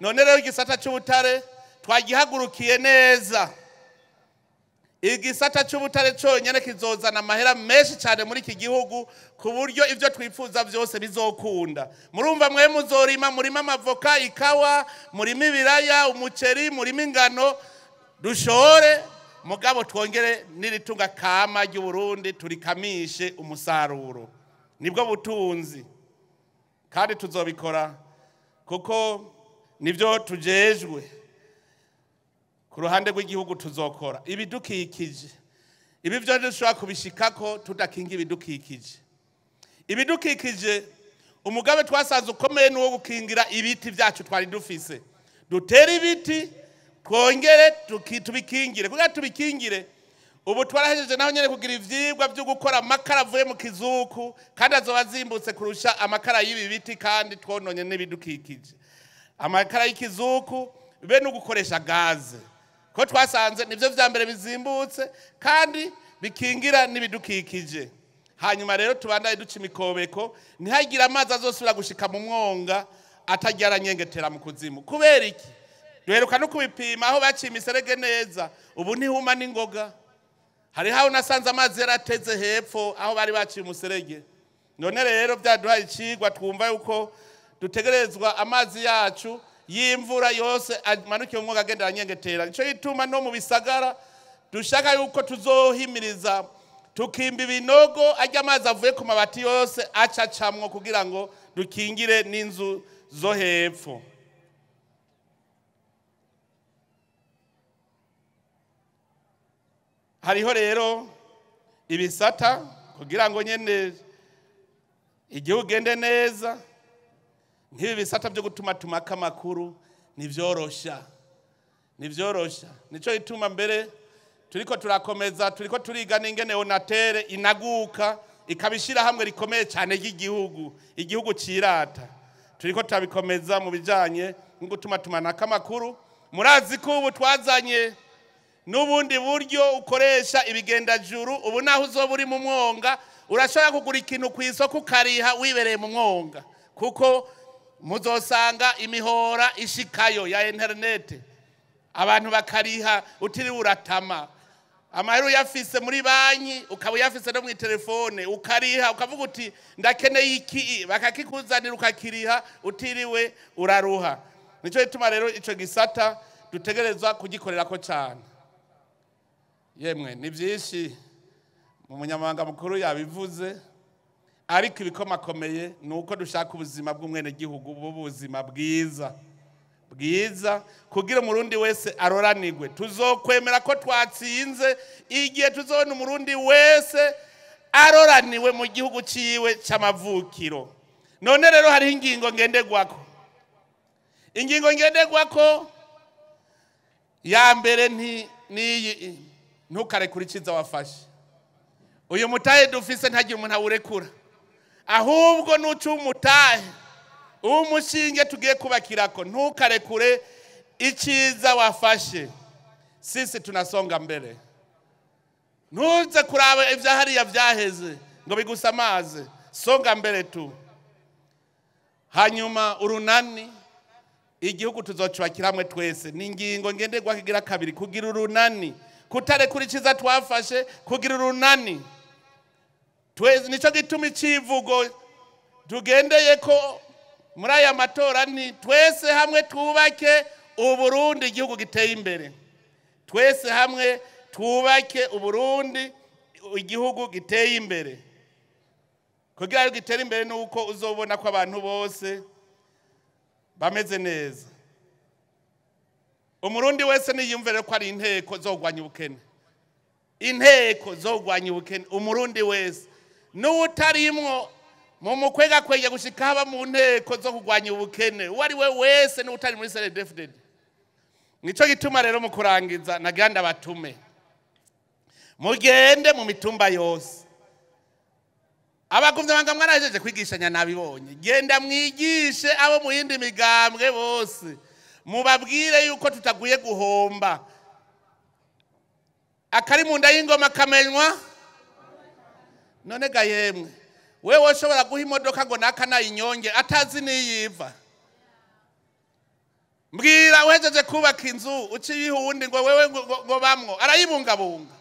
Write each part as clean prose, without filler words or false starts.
None rero igisata cy'ubutare twagihagurukiye neza. Igisata cy'ubutare cyonyine kizozana amahera menshi cyane muri iki gihugu, ku buryo ibyo twifuza byose bizokunda. Murumva mwe muzorima, murima amavoka, ikawa, murima ibiraya, umuceri, murima ingano, dushore, mugabo twongere n'iritunga kama ry'u Burundi turikamishe umusaruro. Nibwo butunzi, kandi tuzobikora kuko nibyo tujejwe. Ku ruhande rw'igihugu tuzokora ibidukikije. Ibi byo dushobora kubishikako tudakinga ibidukikije. Ibidukikije umugabe twasanze ukomeye ni uwo gukingira ibiti byacu twari dufise. Dutere ibiti twongere tubikingire. Kugira tubikingire, ubu twarahejeje naho nyene kugira ivyigwa byo gukora amakara avuye mu kizuku, kandi azoba azimbutse kurusha amakara y'ibi biti, kandi twononye n'ibidukikije. Amakara y'ikizuku be no gukoresha gaze, ko twasanze nivyo vya mbere bizimbutse kandi bikingira n'ibidukikije. Hanyuma rero tubandaye duca imikobeko, ntihagire amazi azosubira gushika mu mwonga atagira aranyengetera mu kuzimu. Kubera iki? Duheruka no kubipima aho baciye imiserege neza, ubu ntihuma n'ingoga. Hariho aho nasanze amazi yarateze hepfo aho bari baciye umuserege. None rero byaduhaye icigwa, twumva yuko dutegerezwa amazi yacu y'imvura yose amanukiye mu mwonga agenda aranyengetera. Nico gituma no mu bisagara dushaka yuko tuzohimiriza tukimba ibinogo, ajya amazi avuye ku mabati yose acacamwo kugira ngo dukingire n'inzu zo hepfo. Hariho rero ibisata kugira ngo nyene igihugu gende neza. Nk'ibi bisata byo gutumatumako amakuru nivyorosha, nivyorosha. Nico gituma mbere turiko turakomeza, turiko turiga n'ingene Onatel inaguka ikabishira hamwe rikomeye cyane ry'igihugu, igihugu cirata. Turiko turabikomeza mu bijanye no gutumatumanako amakuru. Murazi ko ubu twazanye n'ubundi buryo ukoresha ibigendajuru. Ubu naho uzoba uri mu mwonga urashobora kugura ikintu ku isoko ukariha wibereye mu mwonga, kuko muzosanga imihora ishikayo ya interinete, abantu bakariha utiriwe uratama. Amahera uyafise muri banki ukaba uyafise no mu telefone, ukariha ukavuga uti ndakeneye iki, bakakikuzanira ukakiriha utiriwe uraruha. Nico gituma rero ico gisata dutegerezwa kugikorerako cyane. Yemwe ni byinshi mu munyamabanga mukuru yabivuze, ariko ibikomakomeye ni uko dushaka ubuzima bw'umwenegihugu bw'ubuzima bwiza bwiza, kugira umurundi wese aroranirwe. Tuzokwemera ko twatsinze igihe tuzobona umurundi wese aroraniwe mu gihugu ciwe c'amavukiro. None rero hariho ingingo ngenderwako. Ingingo ngenderwako ya mbere niyi: ntukarekure iciza wafashe. Uyu mutahe dufise ntagire umuntu awurekura, ahubwo nuca umutahe umushinge tugiye kubakirako. Ntukarekure iciza wafashe. Sisi tunasonga mbere. Ntuze kuraba ivya hariya vyaheze ngo bigusamaze, songa mbere tu. Hanyuma urunani, igihugu tuzocubakira hamwe twese. Ni ingingo ngenderwako igira kabiri, kugira urunani, kutarekura iciza twafashe, kugira urunani twese. Nico gituma icivugo tugendeye ko muri aya matora ni twese hamwe twubake Uburundi, igihugu giteye imbere. Twese hamwe twubake Uburundi, igihugu giteye imbere. Kugira ngo gitere imbere nuko uzobona ko abantu bose bameze neza. Umurundi wese niyumvire ko ari inteko zogwanya ubukene, inteko zogwanya ubukene. Umurundi wese n'utarimwo mu mukwega kwega gushika haba mu nteko zo kugwanya ubukene, uwo ari we wese n'utari muri CNDD-FDD. Nico gituma rero mu kurangiza nagira ndabatume mugende mu mitumba yose. Abagumye banga mwarahejeje kwigishanya nabibonye, genda mwigishe abo mu yindi migambwe bose, mubabwire yuko tutaguye guhomba. Akari mu nda y'ingoma kamenywa. None ga yemwe, wewe ushobora guha imodoka ngo naka nayinyonge atazi niyiva. Mbega uhejeje kubaka inzu uciye uwundi ngo wewe ngo bamwo arayibungabunga.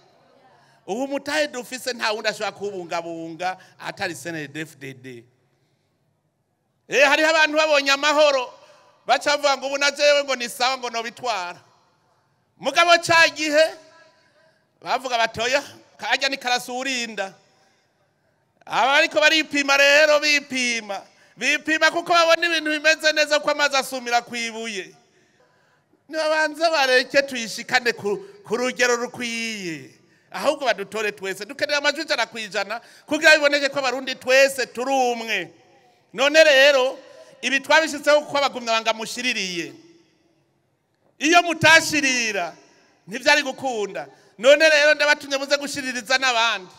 Ubu umutahe dufise nta wundi ashobora kuwubungabunga atari CNDD-FDD. Hariho abantu babonye amahoro baca bavuga ngo ubu na jewe ngo ni sawa ngo nobitwara. Mugabo ca gihe bavuga batoya kajya ni karasurinda. Aba ariko baripima rero, bipima bipima kuko babona ibintu bimeze neza ko amazi asumira kwibuye. Nibabanze bareke tuyishikane ku rugero rukwiye, ahubwo badutore twese. Dukeneye amajwi 100% kugira biboneke ko Abarundi twese turi umwe. None rero ibi twabishyizeho kuko abagumyabanga mushiririye. Iyo mutashirira ntibyari gukunda. None rero ndabatumye muze gushiririza n'abandi,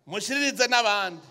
mushiririze n'abandi.